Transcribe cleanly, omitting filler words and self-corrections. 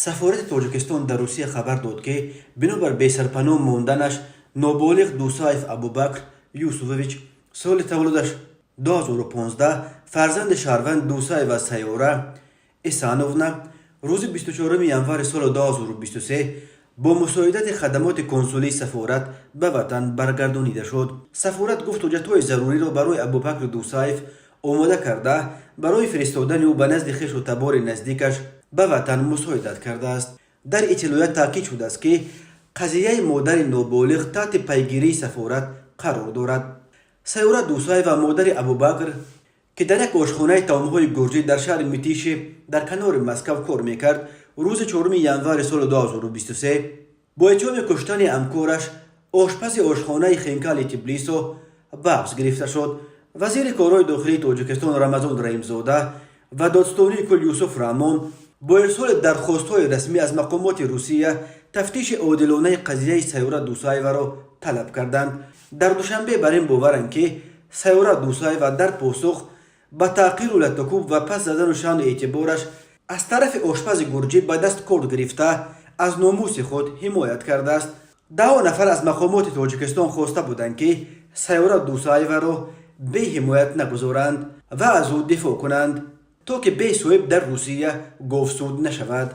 Сафорати Тоҷикистон дар Русия хабар дод, ки бинобар бесарпаноҳ монданаш ноболиғ Дусаев Абубакр Юсуфович, соли таваллудаш 2015, фарзанди шаҳрванд Дусаева Сайёра Исановна, рӯзи 24 январи соли 2023 бо мусоидати хадамоти консулии сафорат ба ватан баргардонида шуд. Сафорат гуфт, ҳуҷҷатҳои заруриро барои Абубакр Дусаев омода карда, барои фиристодани ӯ ба назди хешу табори наздикаш ба ватан мусоидат кардааст. Дар иттилоя таъкид шудааст, ки қазияи модари ноболиғ таҳти пайгирии сафорат қарор дорад. Сайёра Дусаева, модари Абубакр, ки дар як ошхонаи таомҳои гурҷӣ дар шаҳри Митиши дар канори Москав кор мекард, рӯзи 4 январи соли 2023 бо иттиҳоми куштани ҳамкораш, ошпази ошхонаи Хинкали Тбилисо, ба ҳабс гирифта шуд. Вазири корҳои дохилии Тоҷикистон Рамазон Раҳимзода ва додстонии кул Юсуф Раҳмон бо ирсоли дархостҳои расмӣ аз мақомоти Русия тафтиши одилонаи қазияи Сайёра Дусаеваро талаб карданд. Дар Душанбе бар ин боваранд, ки Сайёра Дусаева дар посух ба таъқиру латтукӯб ва паст задану шаъну эътибораш аз тарафи ошпази гурҷӣ ба даст корд гирифта, аз номуси худ ҳимоят кардааст. Даҳо нафар аз мақомоти Тоҷикистон хоста буданд, ки Сайёра Дусаеваро беҳимоят нагузоранд ва аз ӯ дифоъ кунанд, то ки бесоҳиб дар Русия говсуд нашавад.